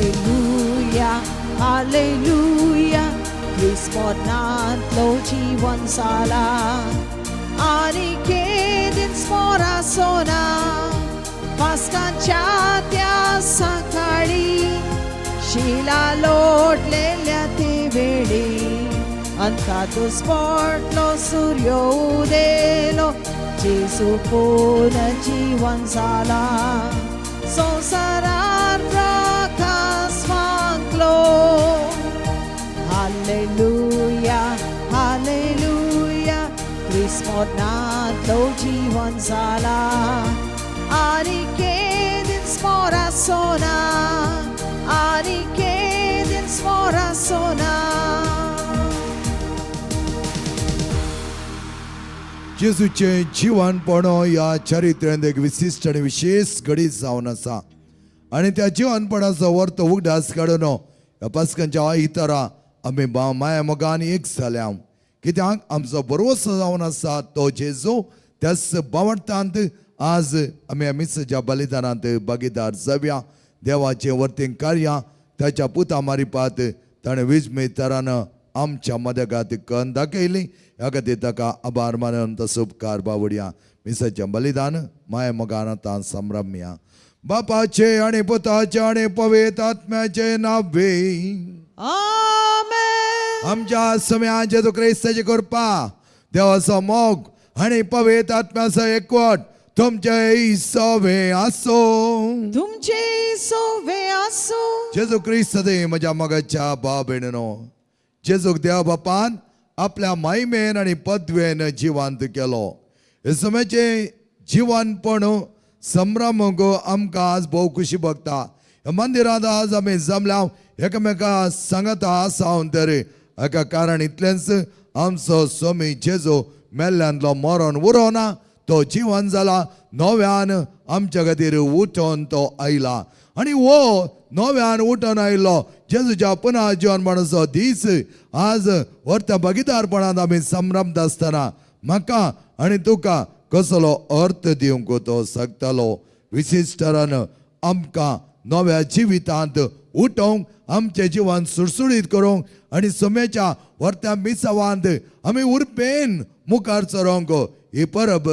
Hallelujah, hallelujah, क्रिस्त मरणांतलो जिवन जाला आनी केदींच मोरासोना. पास्कांच्या त्या सकाळी शिला लोटलेल्या ते वेळी अंतातूच पडलो, सूर्य उदेलो, जेजू पुनर्जीवन जाला, संवसारार प्रकाश फांकलो. हालेलुया, हालेलुया, क्रिस्त मरणांतलो जिवन जाला आनी केदींच मोरासोना, आनी केदींच मोरासोना. जेजूचें जिवनपण ह्या चरित्र्यांत एक विशिश्ट आनी विशेश घडीत जावन आसा आनी त्या जिवनपणाचो वर्त उगडास काडून ह्या पास्कांच्या आयतारा आमी माया मोगान एक जाल्या, कित्याक आमचो भरवसो जावन आसा तो जेजू. त्याच बावडटांत आज आमी ह्या मिसाच्या बलिदानांत भागीदार जावया. देवाचें वर्तीं कार्यां ताच्या पुता मारिपात ताणें विजमेतरान आमच्या मदगात कन दाखयली. ह्या खातीर ताका आभार मानून तसो उपकार बावडया. मिसाचें बलिदान माया मोगान आतां संभ्रमया. बापाचे आनी पुताचे आनी पवित्र आत्म्याचे नावे. आमेन. आमच्या सम्या जेजू क्रिस्ताची कृपा, देवाचो मोग आनी पवित्र आत्म्याचो एकवट तुमचे सवे आसो. तुमचे सोवे आसूं. जेजू क्रिस्त दे म्हज्या मोगाच्या भाव भयणीनो, जेजूक देव बापान आपल्या मायमेन आनी पदवेन जिवंत केलो. हे सम्याचें जिवनपण संभ्रम गो आमकां आज भोव खुशी भोगता. ह्या मंदिरांत आज आमी जमल्या, एकामेका सांगता आसा तर एका कारण इतलेंच, आमचो स्वामी जेजू मेल्ल्यांतलो मरण उरोना, तो जिवन जाला, नव्यान आमच्या खातीर उठोन तो आयला. आनी हो नव्यान उठोन आयिल्लो जेजूच्या पुनः जिवनपणाचो दीस आज व्हरत्या भागीदारपणांत आमी संभ्रमता आसतना म्हाका आनी तुका कसलो अर्थ दिवंक तो शकतलो? विशिश्टरान आमकां नव्या जिवितांत उठोवंक, आमचें जिवन सुडसुडीत करूंक आनी सोम्याच्या व्हरत्या मिसावांत आमी उर्बेन मुखार सरोंक ही परब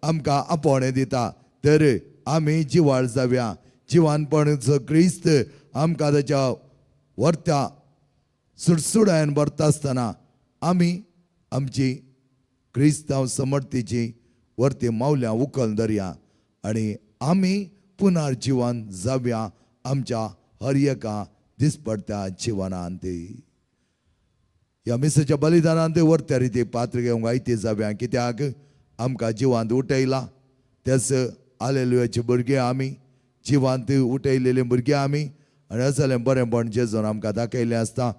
आमकां आपोवणें दिता. तर आमी जिवाळ जावया. जिवानपण क्रिस्त आमकां ताच्या व्हरत्या सुडसुडायन भरता आसतना आमी आमची क्रिस्तांव समर्थीची वरती मावल्यां उखल धरया आनी आमी पुनर्जिवन जावया आमच्या हर एका दिसपडत्या जिवनांत. ह्या मिसाच्या बलिदानांत वरत्या रिती पात्र घेवंक आयती जावया, कित्याक आमकां जिवांत उठयला त्याच आलेलुयाचे भुरगे आमी, जिवांत उठयलेले भुरगे आमी. आनी असलें बरेंपण जेजून आमकां दाखयलें आसता,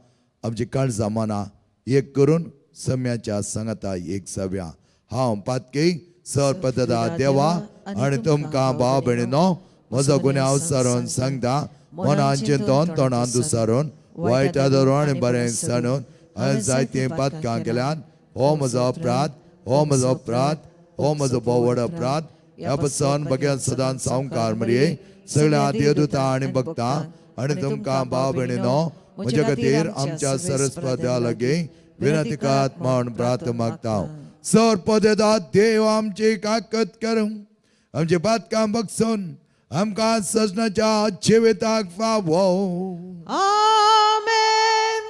आमची काळजां मनां एक करून सम्याच्या सांगाता एक जावया. हांव पातकी सर पददा देवा आनी तुमकां भाव भयणीनो म्हजो गुन्यांव सारून सांगता. मनान चिंतून, तोंडान दुसारून, वायट धरून आनी बरें सांडून हांवें जायतीं पातकां केल्यान. हो म्हजो अपराध, हो म्हजो अपराध, हो म्हजो भोव व्हड अपराध. ह्या पसून बग्यान सदांच सावकार मरये, सगळ्या देवदूता आनी भक्तां आनी तुमकां भाव भयणीनो म्हज्या खातीर आमच्या सरस्पत्या लागीं विनंती करात म्हूण प्रार्थ मागता. सर पदेदा देव आमची काकत करूं, आमची पातकां बगसून आमकां सजनाच्या जिविताक फावो. आमेन.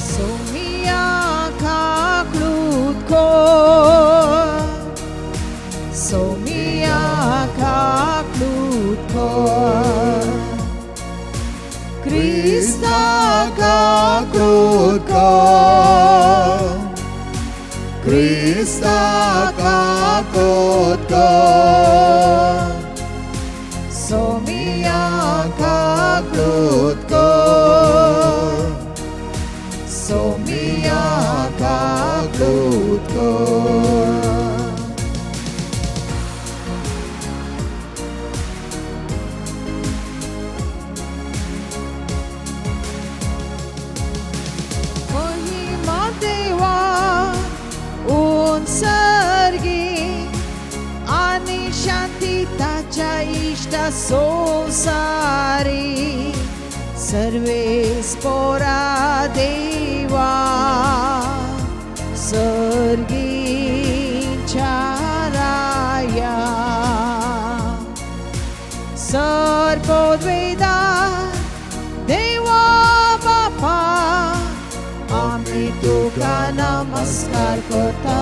सोमिया काकलूत कोर, सोमिया काकलूत कोर, क्रिस्ता काकलूत कोर, क्रिस्ता काकूत कर, सोमिया काकूत कर, सोमिया काकूत कर. महिमा देवा उंचर्गी आनी देवाच्या इश्टा संवसारी सर्वेस पोरा देवा सर्गीच्या राया सर्वोद्वेदा देवा बापा आमी तुका नमस्कार करता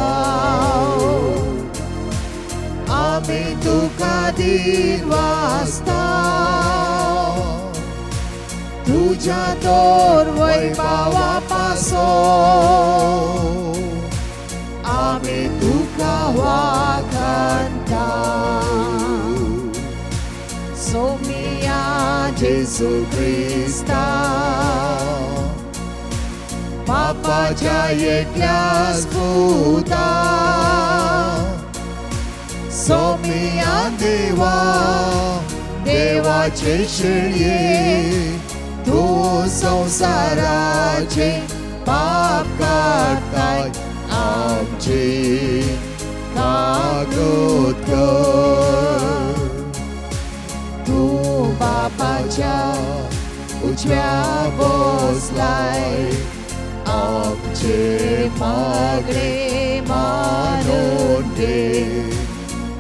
आमी तुका दिनवासता तुज्या तोर वैभावा पासो आमी तुका वाखाणता सोमिया जेजू क्रिस्ता बापाच्या एकल्याच पुता सोमिया देवा देवाचे शेळये तूं संवसाराचे पाप काडताय आमचे कागद कर. तूं बापाच्या उजव्या बसलाय आमचे मागणे मानून घे.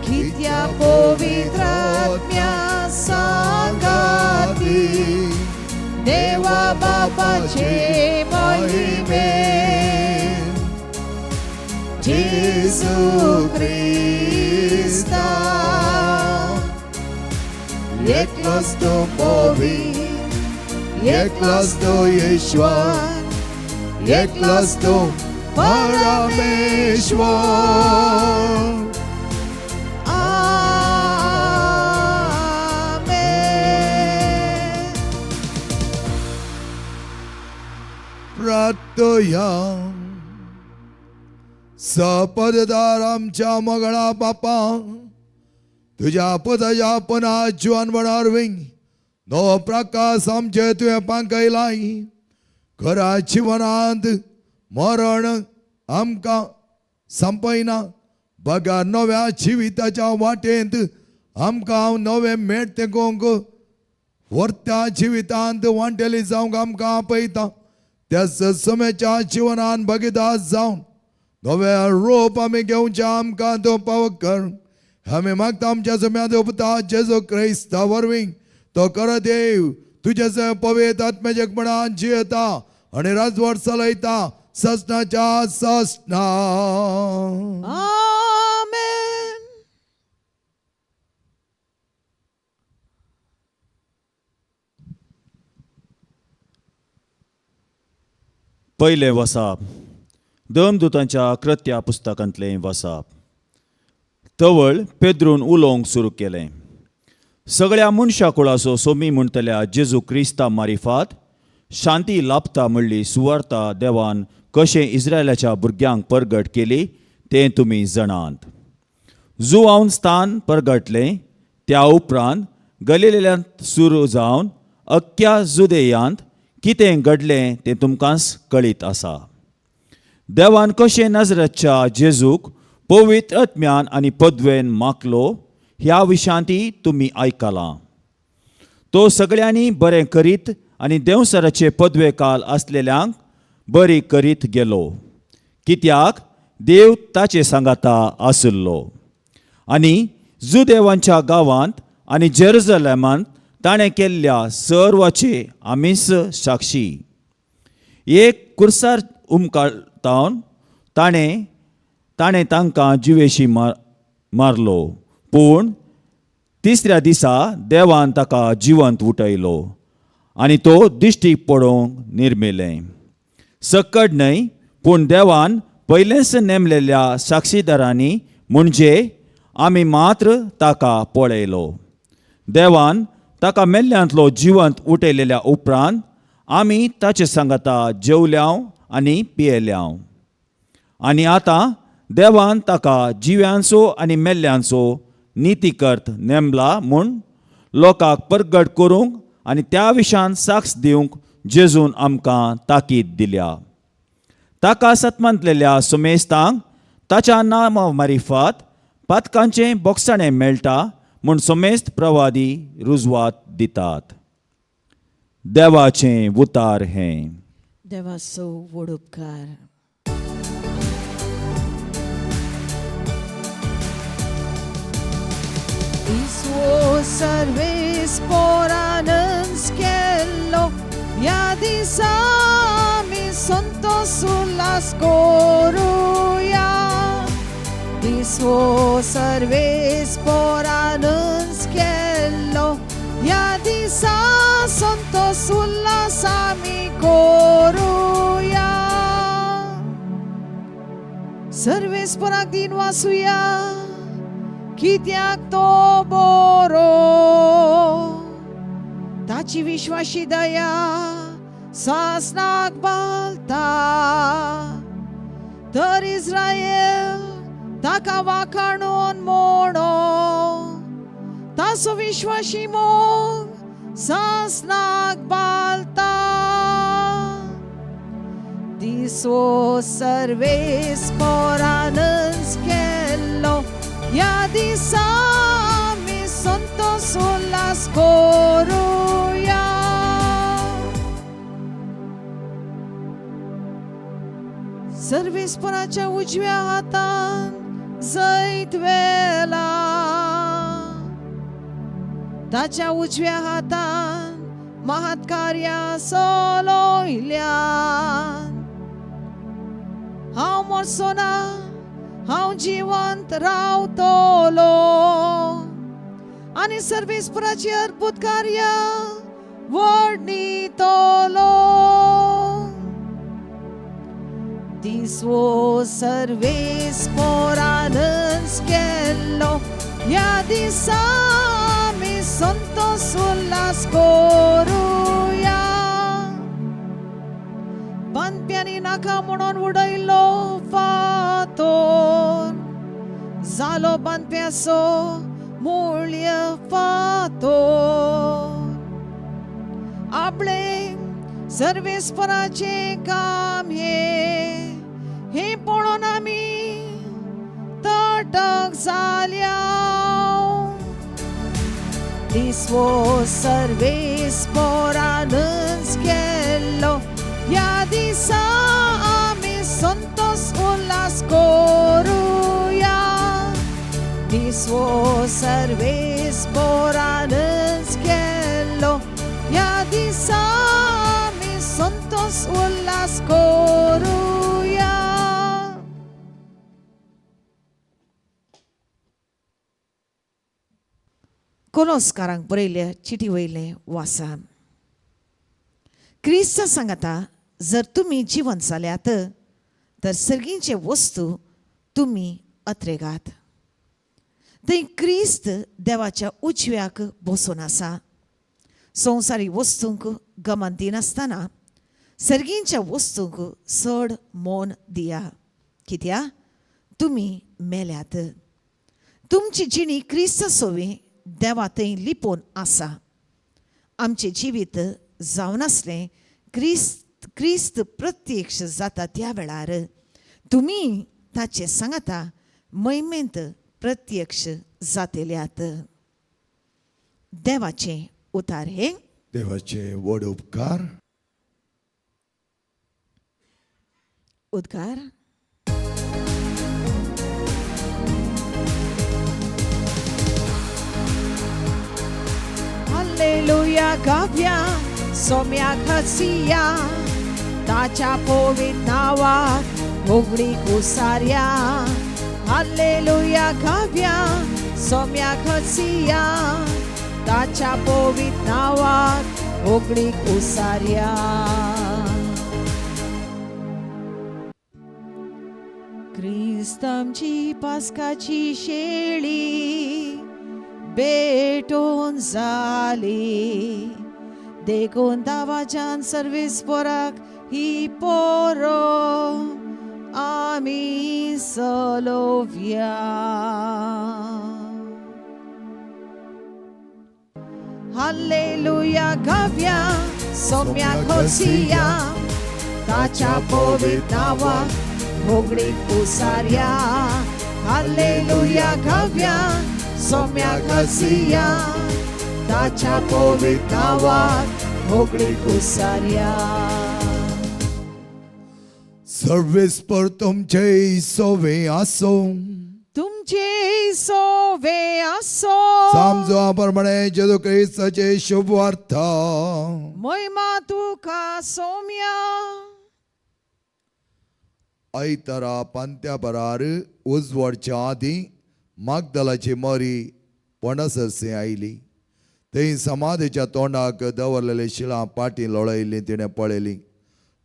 कित्या पवित्र आत्म्या सांगाती देवा बापाचे महिमे जेजू क्रिस्ता एकलोच तो पवित्र एकलोच तो ईश्वर एकलोच तो परमेश्वर. आमेन. प्रार्थया. सपददार आमच्या मगळा बापा तुझ्या पदाच्या पना जिवन वणार नो प्रकाश आमचे तुवें पांकयलाय खरा जिवनांत मरण आमकां संपयना बगा नव्या जिविताच्या वाटेंत आमकां नवें मेट तेंकोंक व्हरत्या जिवितांत वांटेली जावंक आमकां आपयता त्याच समेच्या जिवनान भागीदार जावन नवे रोप आमी घेवचें आमकां तो पावक कर. आमी मागता आमच्या सम्यांत उपता जेजू क्रिस्ता वरवीं तो कर देव तुज्या पवित्र आत्म्याच्या एकपणान जियेता आनी राजवट चलयता ससनाच्या ससना. आमेन. पयलें वसाप दमदुतांच्या कृत्या पुस्तकांतलें वसाप. तवळ पेद्रून उलोवंक सुरू केलें, सगळ्या मनशा कुळाचो सोमी म्हणटल्या जेजू क्रिस्ता मारिफात शांती लाभता म्हणली सुवार्ता देवान कशें इस्रायलाच्या भुरग्यांक परगट केली तें तुमी जाणात. जुवावन स्थान परगटलें त्या उपरांत गलिलेल्यांत सुरू जावन अख्ख्या जुदेयांत कितें घडलें तें तुमकांच कळीत आसा. देवान कशें नजरतच्या जेजूक पवित्र आत्म्यान आनी पदवेन मागलो ह्या विशांती तुमी आयकलां. तो सगळ्यांनी बरें करीत आनी देंवसराचे पदवे काल आसलेल्यांक बरी करीत गेलो, कित्याक देव ताचे सांगाता आशिल्लो. आनी जुदेवांच्या गांवांत आनी जेरुजलेमांत ताणें केल्ल्या सर्वाचे आमीच साक्षी. एक कुर्सार उमकाळतावन ताणें ताणें तांकां जिवेशी मारलो, पूण तिसऱ्या दिसा देवान ताका जिवंत उठयलो आनी तो दिश्टी पडोवंक निर्मिलें. सकड न्हय, पूण देवान पयलेंच नेमलेल्या साक्षीदारांनी म्हणजे आमी मात्र ताका पळयलो. देवान ताका मेल्ल्यांतलो जिवंत उठयलेल्या उपरांत आमी ताचे सांगाता जेवल्यांव आनी पियेल्यांव. आनी आतां देवान ताका जिव्यांचो आनी मेल्ल्यांचो नितीकर्त नेमला म्हूण लोकांक परगट करूंक आनी त्या विशयान साक्ष दिवंक जेजून आमकां ताकीद दिल्या. ताका सतमंतलेल्या सुमेस्तांक ताच्या नामा मारिफात पातकांचें बोगसाणें मेळटा म्हूण समेस्त प्रवादी रुजवात दितात. देवाचें उतार हें. देवाचो व्हड उपकार. इसवो सर्वेस पोरानंस केल्लो ह्या दिसा आमी संतोस उल्हास करुया. दिसवो सर्वेस पोरानंस केल्लो ह्या दिसा संतोस उल्हास आमी करुया. सर्वेस पोराक दिन वासुया कित्याक तो बरो, ताची विश्वाशी दया सासनाक बालता. तर इस्रायल ताका वाखाणून मोडो, ताचो विश्वाशी मोग सासनाक बालता. दिसो सर्वेस पोरानंस केल्लो ह्या दिसा आमी संतोस उल्हास करुया. सर्वेस्पराच्या उजव्या हातान जैत वेला, ताच्या उजव्या हातान महत्कार्या सोलयल्यान. हांव मरचो ना, हांव जिवंत रावतलो आनी सर्वेस्पराची अद्भुत कार्या वर्णितलो. दिसवो सर्वेस पोरानंस केल्लो ह्या दिसा आमी संतोस उल्हास करुया. बांदप्यांनी नाका म्हणून उडयलो फातोर, जालो बांदप्याचो मूल्य फातोर. आपले सर्वेस्पराचें काम हें, हें पळोवन आमी तटक जाल्या. दिसवो सर्वेस पोरानंस केल्लो ह्या दिसा आमी संतोस उल्हास करुया. दिसवो सर्वेस पोरानंस केल्लो ह्या दिसा आमी संतोस उल्हास करुया. कोलोस्कारांक बरयल्ल्या चिटी वयलें वासान. क्रिस्ता सांगाता जर तुमी जिवन जाल्यात तर सर्गींचे वस्तू तुमी अत्रेगात. थंय क्रिस्त देवाच्या उजव्याक बसून आसा. संवसारी वस्तूंक गमन दिनासतना सर्गींच्या वस्तूंक चड मोन दिया, कित्याक तुमी मेल्यात. तुमची जिणी क्रिस्ता सोवी देवा थंय लिपोवन आसा. आमचें जिवीत जावनासलें क्रिस्त क्रिस्त प्रत्यक्ष जाता त्या वेळार तुमी ताचे सांगाता मैमेंत प्रत्यक्ष जातेल्यात. देवाचें उतार हें. देवाचे व्हड उपकार. उद्गार. हालेलुया गावया सोम्याक हसिया, ताच्या पवित्र नांवाक होगळी कुसार्या. हालेलुया गावया सोम्याक हसिया, ताच्या पवित्र नांवाक होगळी कुसार्या. क्रिस्त आमची पास्काची शेळी भेटून जाली, देखून दावाच्यान सर्वीस पोराक ही पोरो आमी सलोवया. हालेलुया गावया सोम्याक हसिया, ताच्या पवित्र नांवाक होगळी कुसार्या. हालेलुया गावया सोम्याक आसिया ताच्या पवित्र नांवाक होगळीक उसारया. सर्वेस पर तुमचे सोवे आसो. तुमचे सोवे आसो. समजो प्रमाणे जेजू क्रिस्ताचे शुभ वार्ता. महिमा तुका सोम्या. आयतारा पांत्या बरार उजवाडच्या आदीं मागदलाची मरी पणसरसे आयली. थंय समाधीच्या तोंडाक दवरलेली शिळां पाटी लोळयल्लीं तिणें पळयली.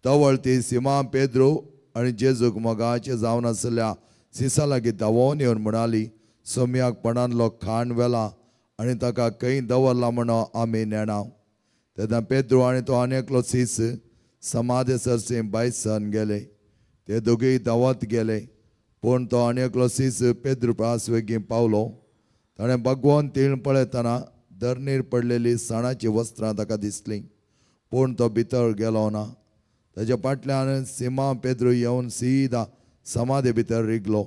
तवळ ती सिमा पेद्रो आनी जेजूक मोगाचे जावन आशिल्ल्या सिसा लागीं धांवोन येवन म्हणाली, सोम्याक पणांतलो खाण व्हेला आनी ताका खंय दवरला म्हणून आमी नेणा. तेन्ना पेद्रो आनी तो आनी एकलो सीस समाधे सरसे भायर सरून गेले. ते दोगूय धांवत गेले, पूण तो आनी एकलो सीस पेद्रू प्रास वेगीं पावलो. ताणें भगवान तीळ पळयतना धरणीर पडलेली सणाचीं वस्त्रां ताका दिसलीं, पूण तो भितर गेलो ना. ताच्या फाटल्यान सिमा पेद्रू येवन सीदा समाधे भितर रिगलो.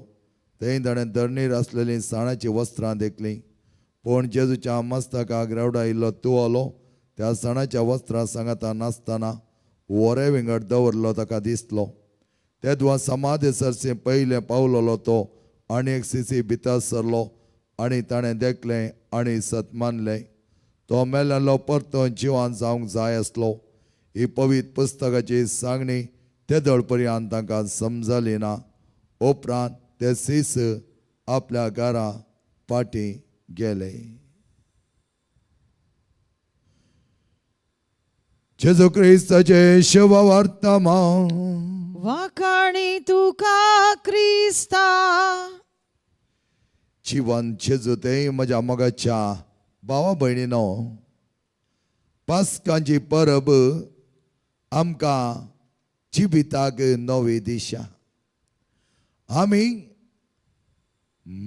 थंय ताणें धरणीर आसलेलीं सणाचीं वस्त्रां देखलीं, पूण जेजूच्या मस्तकाक रेवडायिल्लो तुवलो त्या सणाच्या वस्त्रां सांगाता नासतना वरे विंगड दवरलो ताका दिसलो. तेदवा समाधे सरसे पयलें पावलोलो तो आनी एक सिसी भितर सरलो आनी ताणें देखलें आनी सत मानलें. तो मेल्लो परतो जिवान जावंक जाय आसलो. ही पवित्र पुस्तकाची सांगणी तेदळ पर्यंत तांकां समजली ना. उपरांत ते सीस आपल्या घरा फाटीं गेले. जेजू क्रिस्ताचे शुभ वर्तमान. वाखाणी तुका क्रिस्ता. जिवन जेजू ते म्हज्या मोगाच्या भावा भयणीनो, पास्कांची परब आमकां जिविताक नवी दिशा. आमी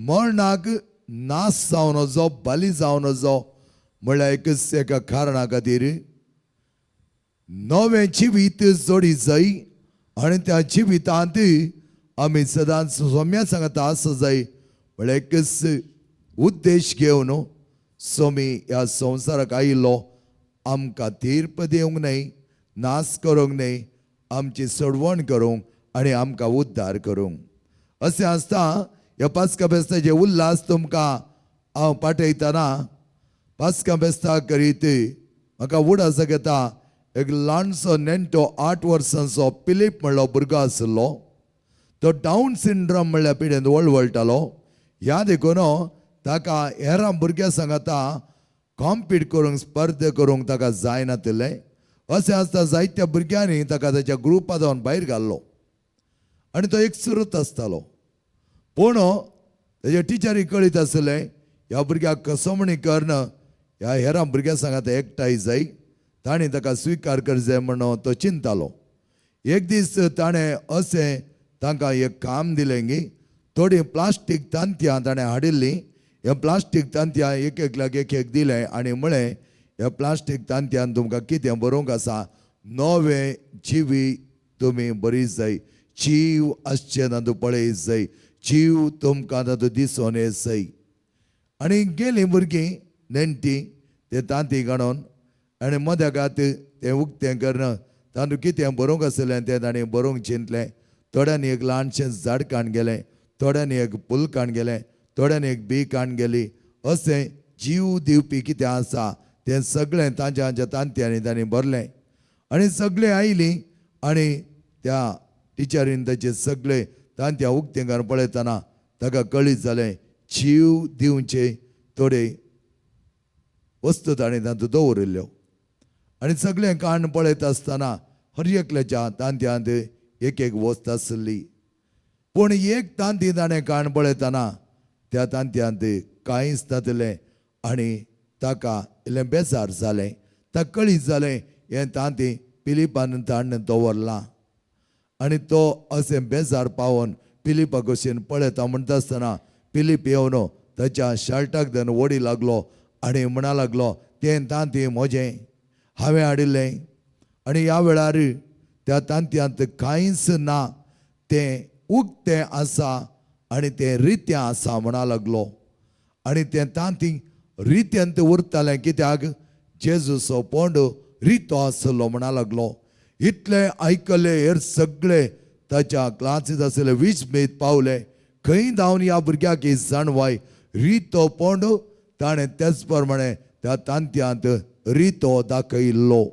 मरणाक नाश जावन नजो, बली जावन नजो म्हणल्यार एकच एका कारणा खातीर नवें जिवीत जोडी जाय आनी त्या जिवितांत आमी सदांच सोम्या सांगता आसा जाय म्हणल्यार एकच उद्देश घेवन सोमी ह्या संवसाराक आयिल्लो. आमकां तीर्प दिवंक न्हय, नाश करूंक न्हय, आमची सोडवण करूंक आनी आमकां उद्धार करूंक. अशें आसता ह्या पास्का फेस्ताचे उल्हास तुमकां हांव पाठयतना पास्का फेस्ता करीत म्हाका उडास घेता. एक ल्हानसो नेणटो 8 वर्सांचो पिलीप म्हणलो भुरगो आशिल्लो. तो डावन सिंड्रम म्हणल्या पिडेन वळवळटालो. ह्या देखून ताका हेरां भुरग्यां सांगाता कॉम्पीट करूंक, स्पर्धा करूंक ताका जायनातिल्लें. अशें आसता जायत्या भुरग्यांनी ताका ताच्या ग्रुपा जावन भायर घाल्लो आनी तो एक सुरत आसतालो. पूण ताच्या टिचरीक कळीत आसलें ह्या भुरग्याक कसमणी करून ह्या हेरां भुरग्यां सांगाता एकठांय जाय, ताणें ताका स्विकार कर जाय म्हणून तो चिंतालो. एक दीस ताणें अशें तांकां एक काम दिलें की थोडीं प्लास्टीक तांतयां ताणें हाडिल्लीं. ह्या प्लास्टीक तांतयां एक एकल्याक एक एक दिलें आनी म्हळें, ह्या प्लास्टीक तांतयान तुमकां कितें बरोवंक आसा, नवें जिवी तुमी बरी जाय, जीव आसचें तातूंत पळय जाय, जीव तुमकां तातूंत दिसून येत जाय. आनी गेलीं भुरगीं नेणटीं ते तांती काडून आनी मद्यागात तें उक्तें करून तातूंत कितें बरोवंक आसलें तें ताणें बरोवंक चिंतलें. थोड्यांनी एक ल्हानशें झाड काण गेलें, थोड्यांनी एक फूल काण गेलें, थोड्यांनी एक बी काण गेली. अशें जीव दिवपी कितें आसा तें सगळें तांच्या तांच्या तांतयांनी तांणी भरलें. आनी सगळीं आयलीं आनी त्या टिचरीन ताचे सगळे तांतयां उक्तें करून पळयतना ताका कळीत जालें जीव दिवचे थोडे वस्तू ताणें तातूंत दवरिल्ल्यो. आनी सगळें काण पळयता आसतना हर एकल्याच्या तांतयांत एक एक वस्त आसली, पूण एक तांती ताणें काण पळयतना त्या तांतयांत कांयच नासलें आनी ताका इल्लें बेजार जालें. ताका कळीत जालें हें तांती पिलिपान ताणें दवरलां. आनी तो अशें बेजार पावोन पिलिपा कशेन पळयता म्हणटा आसतना पिलीप येवन ताच्या शर्टाक धरून वडी लागलो आनी म्हणा लागलो, तें तांती म्हजें, हांवें हाडिल्लें. आनी ह्या वेळार त्या तांतयांत कांयच ना, तें उक्तें आसा आनी तें रितें आसा म्हणा लागलो. आनी तें तांती रित्यांत उरतालें कित्याक जेजूचो पोंड रितो आसलो म्हणा लागलो. इतलें आयकलें हेर सगळे ताच्या क्लासीत आसले विस्मीत पावले. खंय धांवन ह्या भुरग्याक ही जाणवाय रितो पोंड ताणें तेच प्रमाणे त्या तांतयांत रितो दाखयल्लो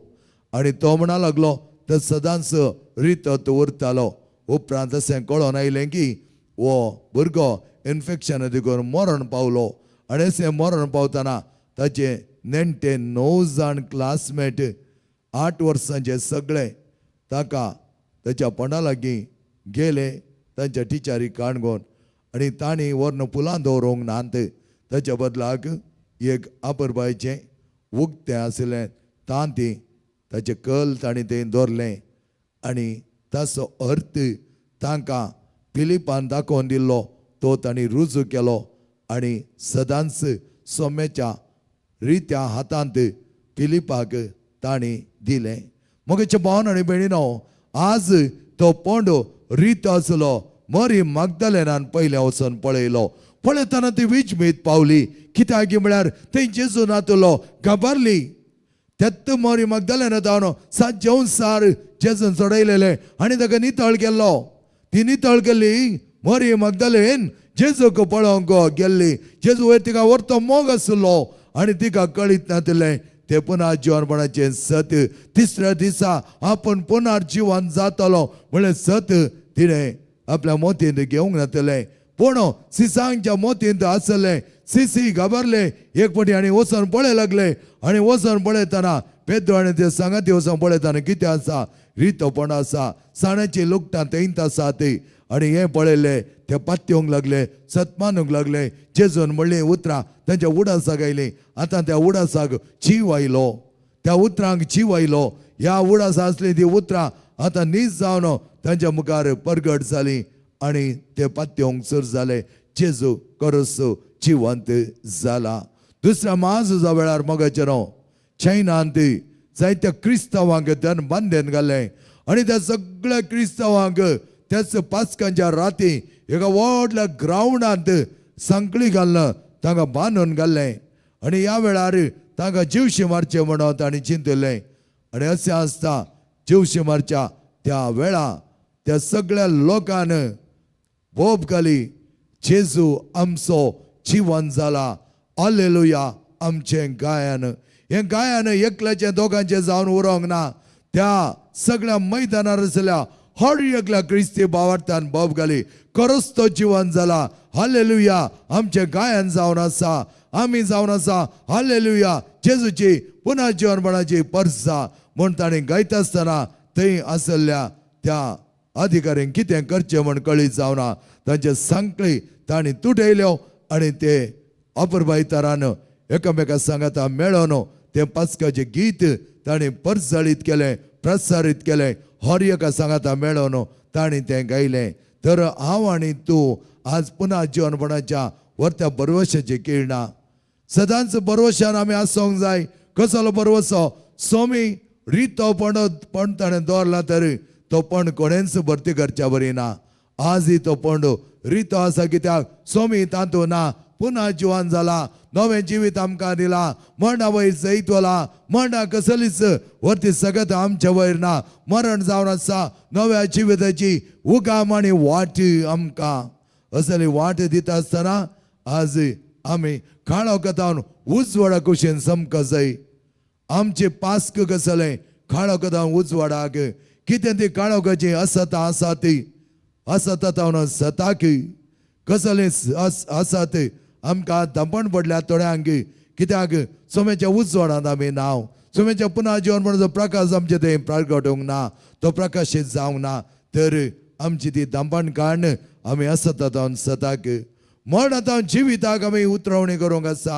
आनी तो म्हणा लागलो तो सदांच रितो उरतालो. उपरांत अशें कळोन आयलें की हो भुरगो इन्फेक्शन देखून मरण पावलो आनी अशें मरण पावतना ताचे नेणटे 9 जाण क्लासमेट 8 वर्सांचे सगळे ताका ताच्या पोंडा लागीं गेले तांच्या टिचरीक काणगोन आनी तांणी व्हरून फुलां दवरूंक नात. ताच्या बदलाक एक आपरबायचें उक्तें आशिल्लें तांती ताचें कल तांणी तें दवरलें आनी ताचो अर्थ तांकां फिलिपान दाखोवन दिल्लो तो तांणी रुजू केलो आनी सदांच सोम्याच्या रित्या हातांत फिलिपाक तांणी दिलें. म्हगेचे भावन आनी भयणीनो, आज तो पोंडो रितो आसलो. मरी मागदलेनान पयलें वचून पळयलो. पळयतना ती विजमीत पावली कित्याक म्हळ्यार थंय जेजू नातलो घाबरली. तेत्त मोरी मागदलेना जावन सात जेवसार जेजून चडयलेलें आनी ताका नितळ केल्लो. ती नितळ केल्ली मोरी मागदलेन जेजूक पळोवंक गेल्ली. जेजू वयर तिका व्हरतो मोग आसलो आनी तिका कळीत नातिल्लें ते पुनः जिवनपणाचें सत. तिसऱ्या दिसा आपूण पुनर्जिवन जातलो म्हणलें सत तिणें आपल्या मोतींत घेवंक नातलें. पूण सिसांच्या मोतींत आसलें. सिसी घाबरले एक फावटी आनी वचून पळय लागले आनी वचून पळयतना पेद्रो आनी ते सांगाती वचून पळयतना कितें आसा रितोपण आसा, साण्याची लुगटां थंयत आसा ती. आनी हें पळयलें ते पातयेवंक लागले, सतमानूंक लागले. जेजून म्हणलीं उतरां तांच्या उडासाक आयलीं. आतां त्या उडासाक जीव आयलो, त्या उतरांक जीव आयलो. ह्या उडासा आसलीं ती उतरां आतां नीज जावन तांच्या मुखार परगट जालीं आनी ते पातयेवंक सुरू जाले. जेजू खरोच जिवंत जाला. दुसऱ्या म्हाझुजा वेळार मगाचें न्हू चायनांत जायत्या क्रिस्तांवांक धन बांदेन घालें आनी त्या सगळ्या क्रिस्तांवांक त्याच पास्कांच्या राती एका व्हडल्या ग्रावंडांत सांकळी घालून तांकां बांदून घाल्लें आनी ह्या वेळार तांकां जिवशी मारचें म्हणून तांणी चिंतलें. आनी अशें आसता जिवशी मारच्या त्या वेळा त्या सगळ्या लोकान बोब घाली, जेजू आमचो जिवन जाला, आलेलुया आमचें गायन. हें गायन एकल्याचें दोगांचें जावन उरोंक ना. त्या सगळ्या मैदानार आसल्या हर एकल्या क्रिस्ती भावार्थान बोब घाली, खरोच तो जिवन जाला, हालेलुया आमचें गायन जावन आसा, आमी जावन आसा, हालेलुया जेजूची पुनः जिवनपणाची परसा म्हूण तांणी गायता आसतना थंय आसल्या त्या अधिकाऱ्यांक कितें करचें म्हूण कळीत जावना. तांचे सांकळी तांणी तुटयल्यो आनी ते अपुरबायतारान एकामेका सांगाता मेळोन तें पास्काचें गीत तांणी परजळीत केलें, प्रसारीत केलें. हर एका सांगाता मेळोन तांणी तें गायलें. तर हांव आनी तूं आज पुनः जिवनपणाच्या व्हरत्या बरवशाची किरणां सदांच बरवशान आमी आसूंक जाय. कसलो बरवसो? सोमी रितो पण पण ताणें दवरला तरी तो पण कोणेंच भरती करच्या बरी ना. आजय तो पण रितो आसा कित्याक सोमी तातूंत ना. पुनः जिवन जाला, नवें जिवीत आमकां दिलां, मरणा वयर जैत वला, मरणा कसलीच वरती सगत आमच्या वयर ना. मरण जावन आसा नव्या जिविताची उगाम आनी वाट आमकां. असली वाट दिता आसतना आज आमी काळोखांत उजवाडा कुशीन समक जाय. आमचें पास्क कसलें काळोखांत उजवाडाक कितें ती काळोखाची असता आसा ती असता तावन सताक कसलें आसा ती आमकां दंपण पडल्या थोड्यांक कित्याक सोम्याच्या उजवाडांत आमी नांव सोम्याच्या पुनः जिवन म्हणून प्रकाश आमचे थंय प्रगटूंक ना, तो प्रकाशीत जावंक ना. तर आमची ती दंपण काडून आमी असता तावन सताक मरणांत जिविताक आमी उतरवणी करूंक आसा.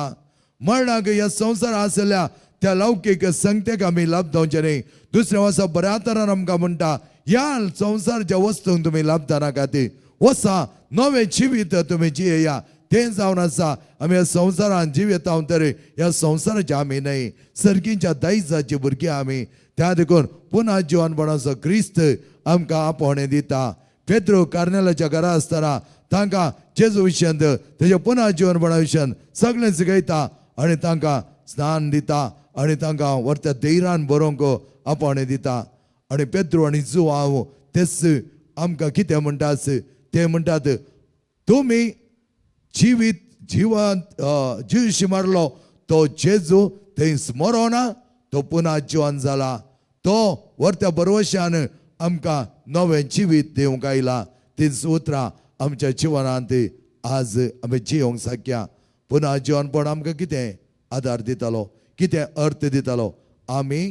मरणाक ह्या संवसार आसल्या त्या लौकीक संगतेक आमी लाभ जावचें न्ही. दुसऱ्या वर्सा बऱ्या तरान आमकां म्हणटा ह्या संवसाराच्या वस्तूंक तुमी लाभता नाका, ती वसा नवें जिवीत तुमी जियेया. तें जावन आसा आमी ह्या संवसारान जियेता तरी ह्या संवसाराचे आमी न्हय, सर्गींच्या दायजाची भुरगीं आमी. त्या देखून पुनः जिवनपणाचो क्रिस्त आमकां आपोवणें दिता. पेद्रो कार्नेलाच्या घरा आसतना तांकां जेजू विशयांत तेजे पुनः जिवनपणा विशयान सगळें शिकयता आनी तांकां स्नान दिता आनी तांकां व्हरत्या धैर्यान बरोवंक आपोवणें दिता. आनी पेद्रू आनी जुवांव तेच आमकां कितें म्हणटात ते म्हणटात तुमी जिवीत जिवांत जिवशी मारलो तो जेजू थंय मरोना, तो पुनः जिवन जाला, तो व्हरत्या बरवशान आमकां नवें जिवीत दिवंक आयला. तीच उतरां आमच्या जिवनांत आज आमी जियोंक सारक्या. पुनः जिवनपण आमकां कितें आदार दितालो, कितें अर्थ दितालो, आमी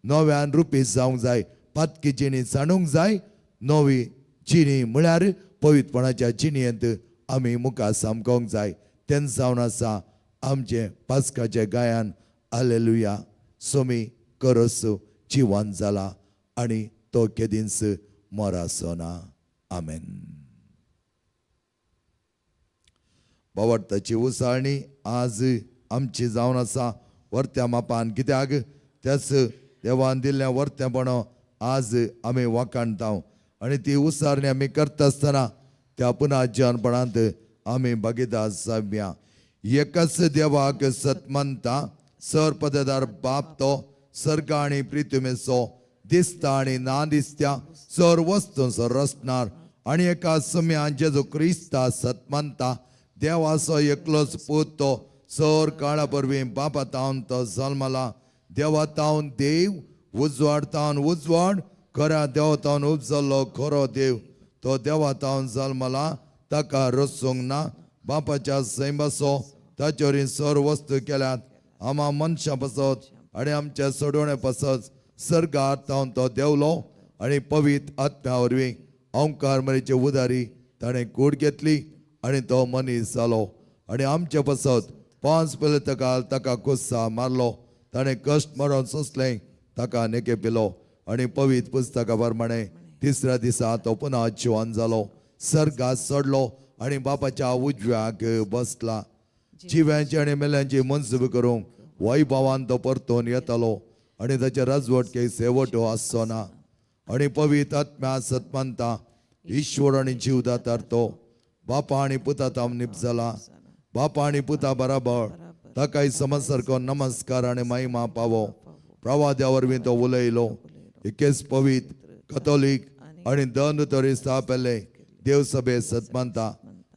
नव्यान रुपी जावंक जाय, पातकी जिणी जाणूंक जाय. नवी जिणी म्हळ्यार पवित्रपणाच्या जिणयेंत आमी मुखार सामकोंक जाय. तेन्ना जावन आसा आमचें पास्काचें गायन हालेलुया सोमी करस जिवन जाला आनी तो केदींच मरासो ना. आमेन. बावडताची उसाळणी आज आमची जावन आसा वर्त्या मापान, कित्याक त्याच देवान दिल्लें वर्तेपण आज आमी वाखाणता आनी ती उसारणी आमी करता आसतना त्या पुनः जिवनपणांत आमी भागीदार जावया. एकाच देवाक सत मानता, सर पददार बाप तो सर्ग आनी प्रितुमेचो दिसता आनी ना दिसत्या सर वस्तूंचो रचणार आनी एका सम्यान जेजू क्रिस्ता सत मानता, देवाचो एकलोच पूत तो सर काळा परवीं बापा तावन तो जल्मला, देवा तावन देव, उजवाड तावन उजवाड, खऱ्या देवा तावन उपजल्लो खरो देव, तो देवा तावन जल्मला, ताका रचूंक ना, बापाच्या सैमाचो ताचे वरवीं सर वस्तू केल्यात, आमा मनशां पासत आनी आमच्या सोडवणे पासत सर्गार तावन तो देंवलो आनी पवित्र आत्म्या वरवीं ओंकार मरीचे उदारी ताणें कूड घेतली आनी तो मनीस जालो आनी आमचे पासत 5 पयले ताका ताका कुस्सा मारलो, ताणें कश्ट मरण सोंसलें, ताका नेके पिलो आनी पवित्र पुस्तका प्रमाणे तिसऱ्या दिसा तो पुनः जिवन जालो, सर्गात चडलो आनी बापाच्या उजव्याक बसला. जिव्यांची आनी मेल्यांची मनसुबी करूंक वैभवान तो परतून येतालो आनी ताचे राजवटके शेवटो आसचो ना. आनी पवित्र आत्म्या सतमानता ईश्वर आनी जीव दातार तो बापा आनी पुता ताम निपजला, बापा आनी पुता बराबर ताकाय समज सारको नमस्कार आनी महिमा पावो. प्रवाद्या वरवीं तो उलयलो, एकेच पवित्र कथोलीक आनी दंड तरी स्थापिल्ले देवसभे सतमानता,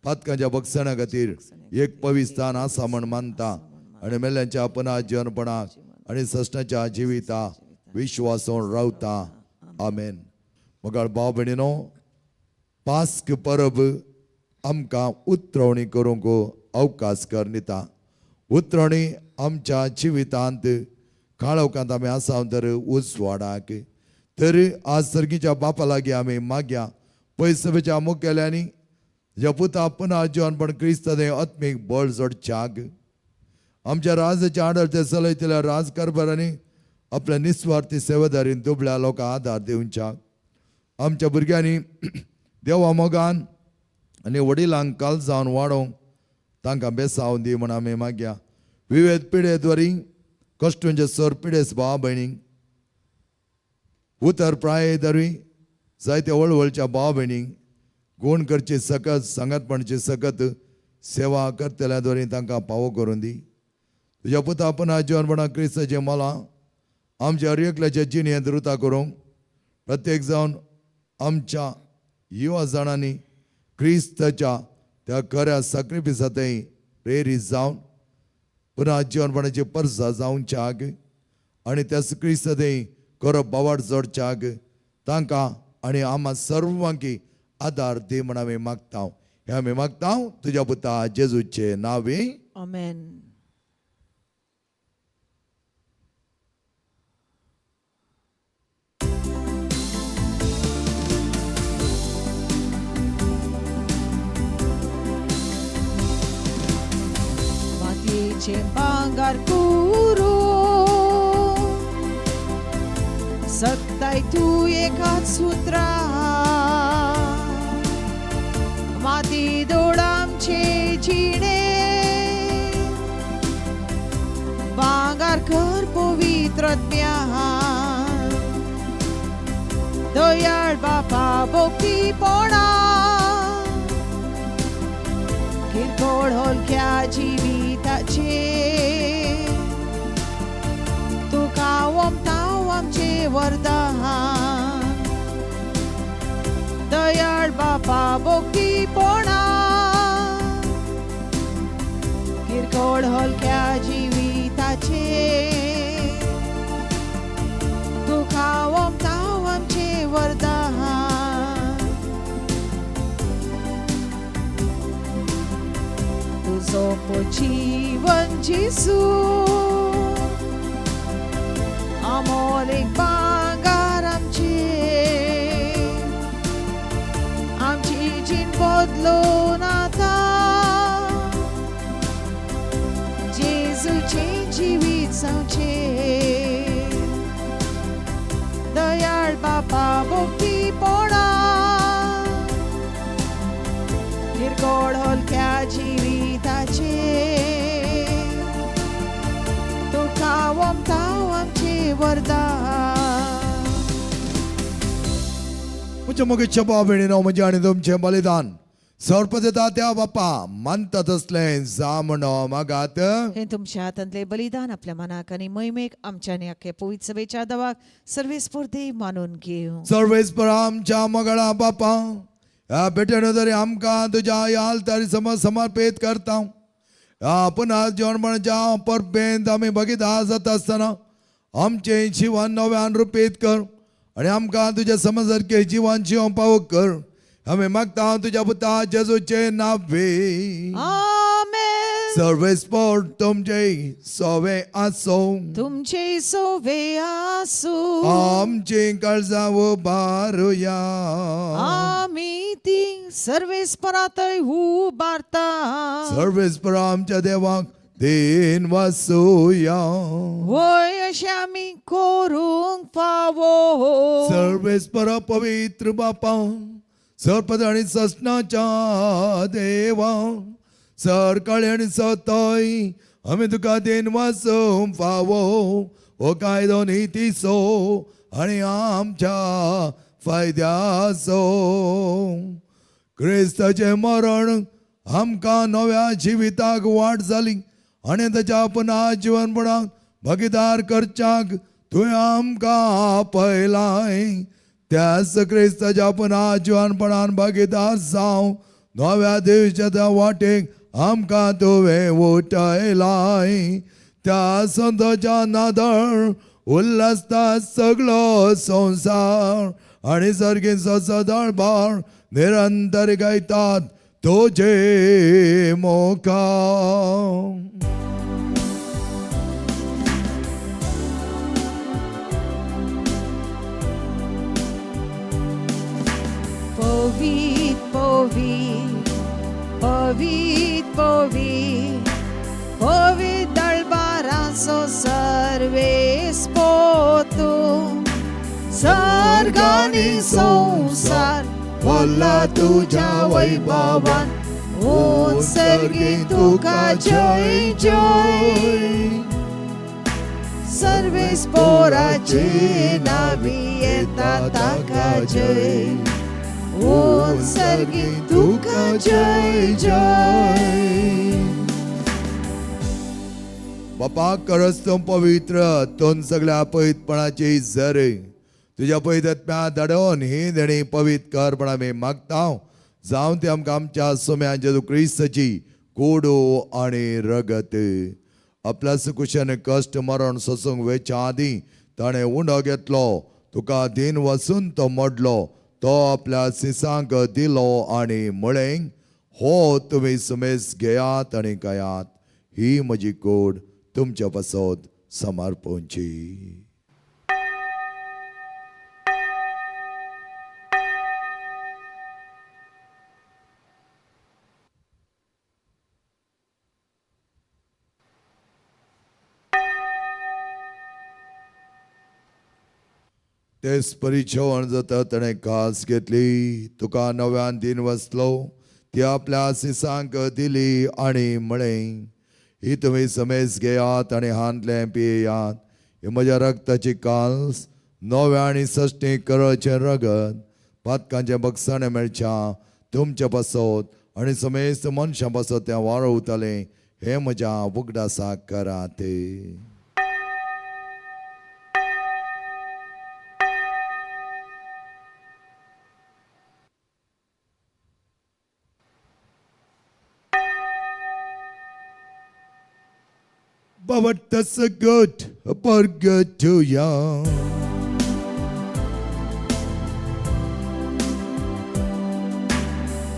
पातकांच्या बक्षणा खातीर एक पवित्र स्थान आसा म्हण मानता आनी मेल्यांच्या पुनः जिवनपणाक आनी सश्णाच्या जिविता विश्वासून रावता. आमेन. मगाळ भाव भयणीनो, पास्क परब आमकां उतरवणी करूंक अवकाश कर दिता. उतरवणी आमच्या जिवितांत काळोखांत आमी आसा तर उजवाडाक तर आज सर्गीच्या बापा लागीं आमी मागया पयसभेच्या मुखेल्यांनी ज्या पुता पुनः जिवनपण क्रिस्त आत्मीक बळ जोडच्याक आमच्या राजाच्या आडळते चलयतल्या राजकारभारांनी आपल्या निस्वार्थी सेवेदारीन दुबळ्या लोकांक आदार दिवच्याक आमच्या भुरग्यांनी देवा मोगान आनी वडिलांक काल जावन वाडोवंक तांकां बेसाव दी म्हण आमी मागया. विविध पिडे द्वारी कश्टूंचे सर पिडेस भाव भयणींक उतर प्राय दरवी जायते वळवळच्या भाव भयणींक गुण करची सकत सांगातपणची सकत सेवा करतल्या द्वारी तांकां पावो करून दी. तुज्या पुता पुनः जिवनपणा क्रिस्ताचें मोलां आमच्या हर एकल्याच्या जिणेंत रुता करूंक प्रत्येक जावन आमच्या युवा जाणांनी क्रिस्ताच्या त्या खऱ्या साक्रिफिसांतय प्रेरीत जावन पुनः जिवनपणाची परसा जावच्याक आनी त्या क्रिस्तांतय खरो बावाड जोडच्याक तांकां आनी आमा सर्वांकी आदार दी म्हण आमी मागता. हें आमी मागता तुज्या पुता जेजूचे नांवे. आमेन. मातयेचें भांगर कुरू सत्ताय तूं एकाच सुत्रा माती दोळामचे जिणे भांगर कर पवित्र ज्ञान दयाळ बापा भक्तीपणा किरकोळ हलक्या जिविताचे तुका ओमताव आमचे वरदान दयाळ बापा भोगतीपणा किरकोळ हलक्या जिविताचे तुका ओमताव आमचे वरदान तुजो जीवन जेसू अमोल एक भांगार आमचे आमची जीण बदलून आतां जेजूचें जिवीत जावचें दयाळ बापा भोगतीपणा किरकोळ हलक्या जिविताचे तुका ओमताव आमचे वरदान. म्हज्या मोगेच्या भाव भयणीनो, म्हजें आनी तुमचें बलिदान सर्पदेता त्या बापा मानता तसलें जामणो मागात. हे तुमच्या हातांतले बलिदान आपल्या मनाक आनी मोहिमेक आमच्या आनी अख्खे पवित्र सभेच्या दवाक सर्वेस्पोर देव मानून घेवं. सर्वेस्पर आमच्या मगळा बापा, ह्या भेटेन तरी आमकां तुज्या ह्या आल्तारी समज समर्पीत करता. ह्या पुनः जिवनपणाच्या परबेंत आमी भगिता जाता आसतना आमचें जिवन नव्यान रुपीत कर आनी आमकां तुज्या समजसारकें जिवन जिवन पावक कर. आमी मागता तुज्या पुता जेजूचें नावे. आमेन. सर्वेस्पर तुमचे सोवे आसो. तुमचे सोवे आसू. आमची काळजां उबारुया. आमी ती सर्वेस्परातय उबारता. सर्वेस्पर आमच्या देवाक then वासुया. वय अशें आमी करूंक फावो. सर्वेस्पर पवित्र बापा, सरपद आनी ससनाच्या देवा, सरकाळी आनी सतय आमी तुका then वासूंक फावो. हो कायदो नितीचो आनी आमच्या फायद्याचो. क्रिस्ताचें मरण आमकां नव्या जिविताक वाट जाली आनी ताच्या पुना जिवनपणाक भागीदार करच्याक तुवें आमकां आपयलाय. त्याच क्रिस्ताच्या पुना जिवनपणान भागीदार जावं नव्या दिवच्या त्या वाटेक आमकां तुवें उठयलाय. त्या संताच्या नादर उल्हासता सगळो संवसार आनी सर्गीचो सदळबार निरंतर गायतात तुजे मोका. पवीत पवीत पवीत पवीत पवीत दळबाराचो सर्वेस्पोतू, सर्गानी संवसार भरला तुज्या वैभवान. ओ सर्गी तुका जय जय. सर्वेस्पोराचे नावी येता ताका जय. ओ सर्गी तुका जय जय. बापा, करस तूं पवित्र तूं सगळ्या पवित्रपणाची जरे तुज्या पवित्रत्म्या धाडून ही देणी पवित्र कर म्हण आमी मागता. जावं ते आमकां आमच्या सोम्या जेजू क्रिस्ताची कोडो आनी रगत. आपल्या सुकुशान कश्ट मरण सोसूंक वेच्या आदीं ताणें उंडो घेतलो, तुका दीन वसून तो मोडलो, तो आपल्या सिसांक दिलो आनी म्हळें, हो तुमी सुमेस घेयात आनी खायात, ही म्हजी कोड तुमच्या पासत समर्पणची. तेच परी जेवण जाता ताणें कास घेतली, तुका नव्यान दिन वसलो, ती आपल्या सिसांक दिली आनी म्हळें, ही तुमी समेज घेयात आनी हांतलें पियात, ही म्हज्या रक्ताची काल्स, नव्या आनी सश्टी करचें रगत, पातकांचें बक्षाणें मेळच्या तुमचे पासत आनी समेस्त मनशां पासत तें वाळवतालें हें म्हज्या उगडासाक करात. But that's a good burger to ya.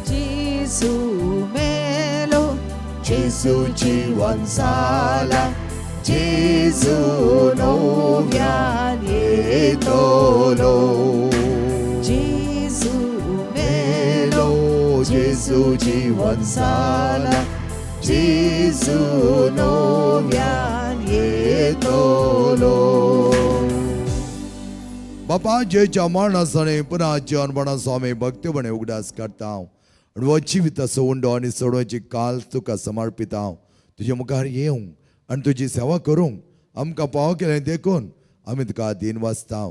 Gesù melo, Gesù जीवन साला, Gesù नव्यान येतलो. Gesù melo, Gesù जीवन साला, Gesù नव्यान येतलो. बापा जेच्या मरणासणे पुन्हा जीवनपणाचो आमी भक्तीपणे उगडास करता आनी हो जिविताचो उंडो आनी सोडोवची काल तुका समर्पिता. तुजे मुखार येवंक आनी तुजी सेवा करूंक आमकां पाव केलें देखून आमी तुका दीन वाचता.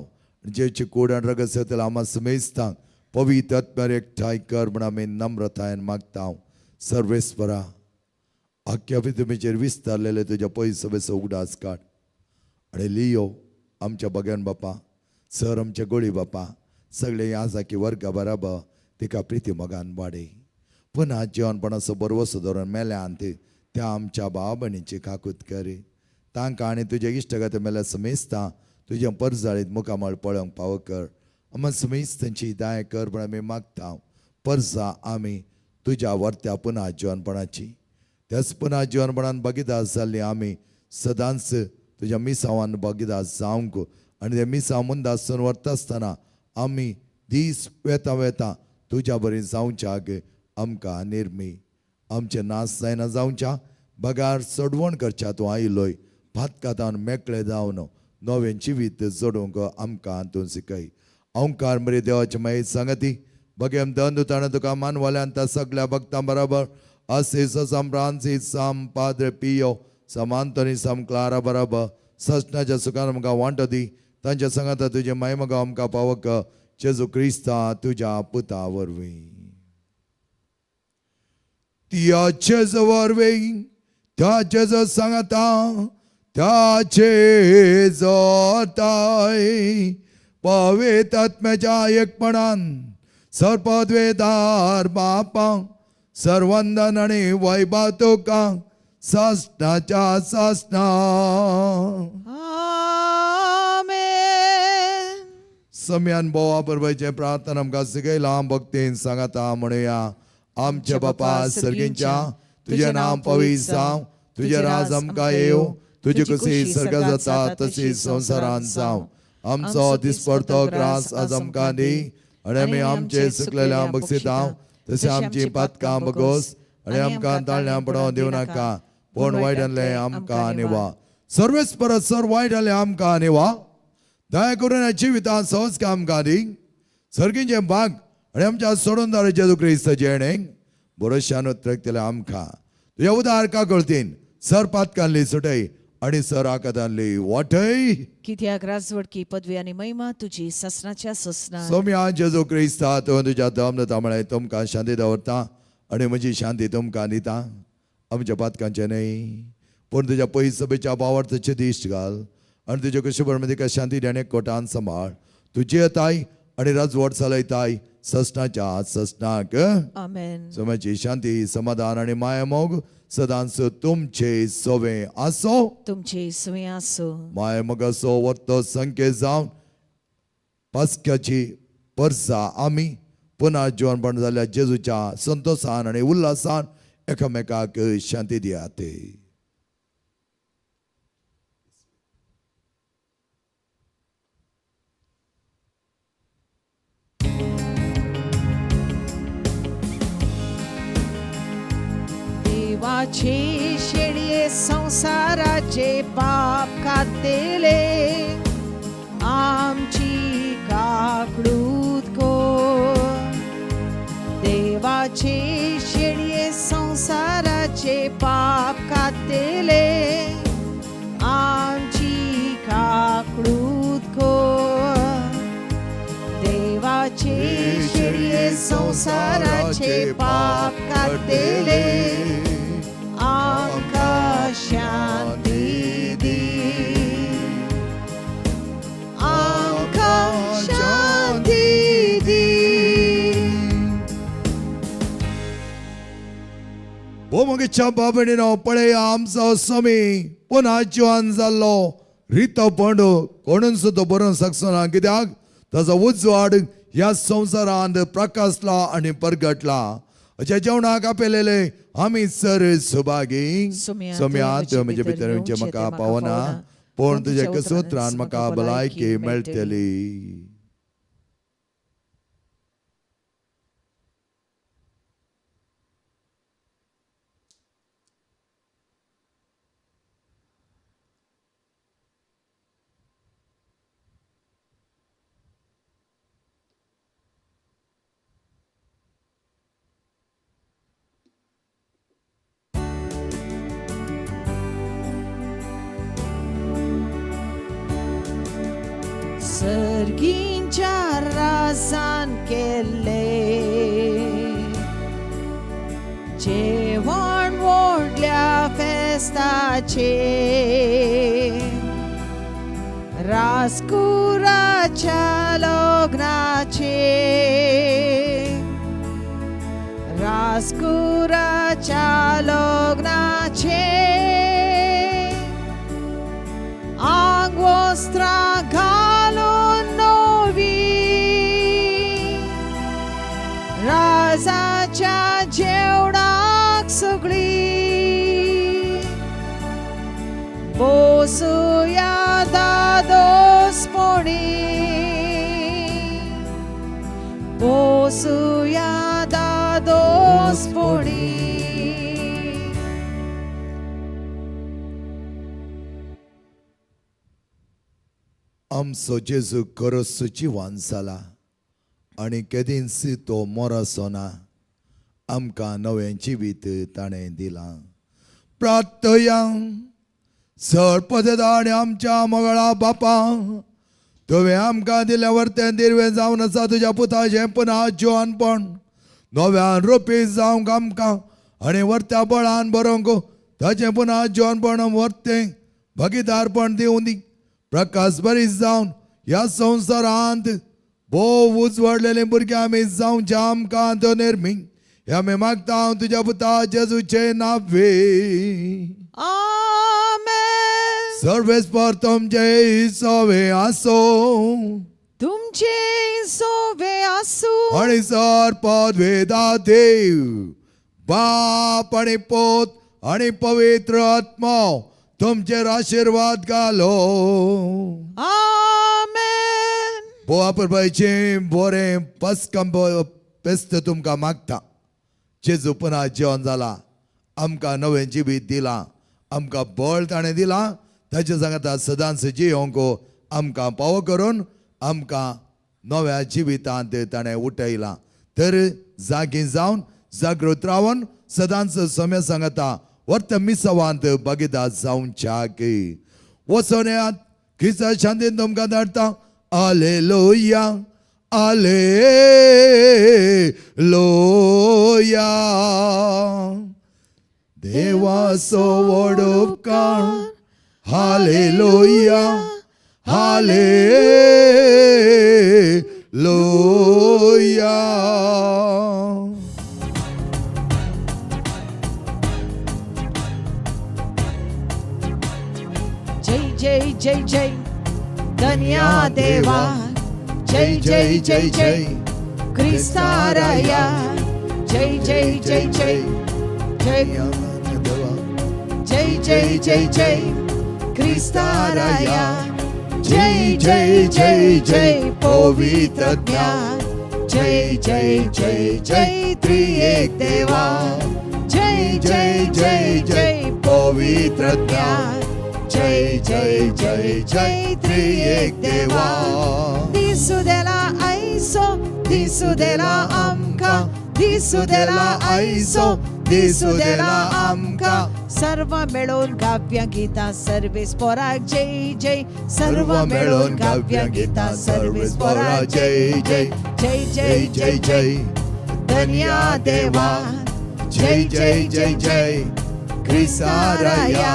जेची कूड आनी रगत जातलें आमा समेजता पवित्र आत्म्यार एकठांय कर म्हूण आमी नम्रतायेन मागता. सर्वेस्परा आख्या तुमीचेर विस्तारलेले तुज्या पयसो उगडास काड आनी लियो आमच्या बगन बापा सर आमच्या गोळी बापा सगळे ह्या जाकी वर्गा बराबर तिका प्रिती मोगान वाडय. पुन्हा जिवनपणाचो बरवसो धरून मेल्यान त्या आमच्या भाव भयणीची काकूत करी तांकां आनी तुज्या इश्टगत मेल्या समेजता तुज्या परजाळीत मुखामळ पळोवंक पावो कर. आमा समेज तांची दाय कर म्हूण आमी मागता. परजा आमी तुज्या वर्त्या पुन्हा जिवनपणाची त्याच पुन्हा जिवनपणान भागीदार जाल्ली आमी सदांच तुज्या मिसावान भागीदार जावंक आनी त्या मिसांव मुंदासून व्हरता आसतना आमी दीस वेता वेता तुज्या बरी जावच्याक आमकां निर्मी आमचें नाश जायना जावच्या बगार चडवण करच्या तूं आयलोय भातकातान मेकळे जावन नवें जिवीत जोडूंक आमकां तूं शिकय. ओंकार मरे देवाचे मागीर सांगती बगेम दंद ताणें तुका मानवल्यान त्या सगळ्या भक्तां बराबर असेस सम फ्रांसीस सम पाद्रे पियो सम आंतोनी सम क्लारा बराबर सजनाच्या सुखान आमकां वांटो दी तांच्या सांगाता तुजें मायमगां आमकां पावक जेजू क्रिस्ता तुज्या पुता वरवीं. त्या जेजू वरवीं त्या जेजू सांगाता त्या जोताय पवित्र आत्म्याच्या एकपणान सर्पद्वेदार बापा सर्वंदन आनी वैभव तुका सासणाच्या सासणा. आमेन. सम्यान बोवा परबेचें प्रार्थना आमकां शिकयलां भक्तीन सांगाता म्हणुया. आमच्या बापा सर्गींच्या तुजें नांव पवित्र जावं, तुजें राज आमकां येवं, तुजी कशी सर्गात जाता तशी संवसारांत जावं. आमचो दिसपडतो ग्रास आज आमकां दी आनी आमी आमचे सुकलेल्या बक्षिता तशें आमची पातकां बगोस आनी आमकां ताळण्यां पडोवंक दिवं नाका पूण वायटांतलें आमकां निवा. सर्वेस परत सर वायटांतलें आमकां निवा. दया करून ह्या जिवितांत सहज काम दी सर्गींचें भाग आनी आमच्या सोडूनदार जेजू क्रिस्त जेणें भरोश्यान उतरकतलें आमकां तुज्या उदार काकळतीन सर पातकांली सुटय आनी सर आकातांली वाटय. कित्याक राजवटकी पदवी आनी महिमा तुजी ससनाच्या ससना. सोम्या जेजू क्रिस्ता तुवें तुज्या दम दिता म्हळें तुमकां शांती दवरता आनी म्हजी शांती तुमकां दिता. आमच्या पातकांचें न्हय पूण तुज्या पयसभेच्या बावार्थाचे दिश्ट घाल आनी तुज्या कशें तुका शांती देणे कोटान सांबाळ. तुजी येताय आनी राजवट चलयताय ससनाच्या ससनाक. आमेन. सोम्याची शांती समाधान आनी मायामोग सदांच तुमचे सोवे आसो. तुमचे सुवे आसो. मायामोगाचो वर्तो संकेत जावन पास्क्याची परसा आमी पुन्हा जिवनपण जाल्ल्या जेजूच्या संतोसान आनी उल्हासान एकामेकाक शांती दियात. देवाचे शेळये संसाराचे पाप कातले आमची काकळूत कर. देवाचे शेळये संसाराचे पाप कातले आमची काकळूत कर. देवाचे शेळये संसाराचे पाप धाडटेले आमकां शांती दी, आमकां शांती दी. हो मगेच्या बाबणीनो पळय आमचो स्वामी पुन्हा जिवान जाल्लो रितो पंडो कोणून सुद्दां बरोवंक शकचो ना, कित्याक ताजो उजवाड ह्या संवसारांत प्रकाशला आनी परगटला. अशा जेवणाक आपयलेले आमी सर सुभागी. सोम्या, सोम्या, तुवें तुवें म्हजे भितर येवचें म्हाका पावना, पूण तुज्या कसोत्रान म्हाका भलायकी मेळटली. सर्गींच्या रासान केल्ले जेवण व्हडल्या फेस्ताचे, रासकुराच्या लग्नाचे, रासकुराच्या लग्नाचे. आंगवस्त्रां घालून नवी राजाच्या जेवणाक सगळी बसुया दादोसपणी, बसुया दादोसपणी. आमचो जेजू खरोच जिवान जाला आनी केदींच तो मोरसो ना. आमकां नवें जिवीत ताणें दिलां. प्रार्थया. सर पदता आनी आमच्या मोगळा बापा, तुवें आमकां दिल्या वर्तें दिर्वें जावन आसा तुज्या पुताचें पुन्हा जिवानपण नव्यान रोपी जावंक आमकां आनी वर्त्या बळान बरोवंक ताचें पुन्हा जिवानपण वर्तें भागीदारपण दिवं दी. प्रकाश बरी जावन ह्या संवसारांत भोव उजवाडलेले भुरगे आमी जावचे आमकां तो निर्मी. हे आमी मागता हांव तुज्या पुता जेजूचे नावे. आमेन. सर्वेस्पर तुमचे सोवे आसो तुमचे सोवे आसूं. आनी सर पदवेदा देव बाप आनी पोत आनी पवित्र आत्मो तुमचेर आशिर्वाद घालो. आमेन. बोवा परबायचे बोरें पसकंब पेस्त तुमकां मागता. जेजू पुन्हा जेवण जाला, आमकां नवें जिवीत दिलां, आमकां बळ ताणें दिलां. ताचे सांगता सदांच जियोंक आमकां पावो करून आमकां नव्या जिवितांत ताणें उठयलां. तर जागी जावन जागृत रावन सदांच सम्या सांगता वर्त मिसवांत भागीदार जावच्याक वचोन येयात. क्रिस्ता शांतीन तुमकां धाडटा. आलेलुया, आलेलुया. देवाचो व्हड उपकार. Hallelujah, hallelujah. जय जय जय जय धन्या देवा, जय जय जय जय क्रिस्ताराया, जय जय जय जय जय जय जय जय जय क्रिस्ताराया, जय जय जय जय पवित्र जय जय जय जय त्रिएक देवा, जय जय जय जय पवित्र जय जय जय जय त्रिएक देवा. दिसू देला आयसो, दिसू देला आमकां, दिसू देला आयसो, दिसू देला आमकां. सर्व मेळून गाव्या गीता सर्वेस पोराक जय जय. सर्व मेळून गाव्या गीता सर्वेस पोराक जय जय. जय जय जय जय धन्या देवा, जय जय जय जय क्रिसाराया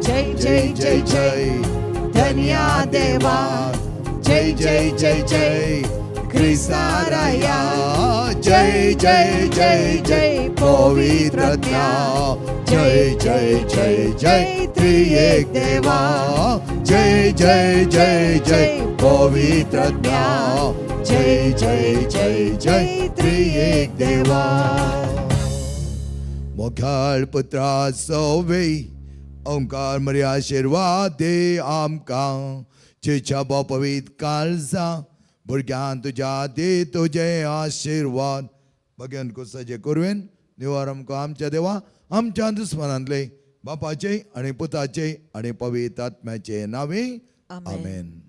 जय जय जय जय धन्या देवा जय जय जय जय क्रिसाराया जय जय जय जय पवित्रत्या जय जय जय जय त्रिएक देवा जय जय जय जय पवित्रत्या जय जय जय जय त्रिएक देवा मोखाळ पुत्रा सवे ओंकार मरी आशिर्वाद दे आमकां चिच्या पवीत काळजा भुरग्यान तुज्या दे तुजे आशिर्वाद भगन कुसाचे कुरवेन निवार आमकां आमच्या देवा आमच्या दुस्मनांतले बापाचे आनी पुताचे आनी पवित्र आत्म्याचे नावे आमेन. आमेन.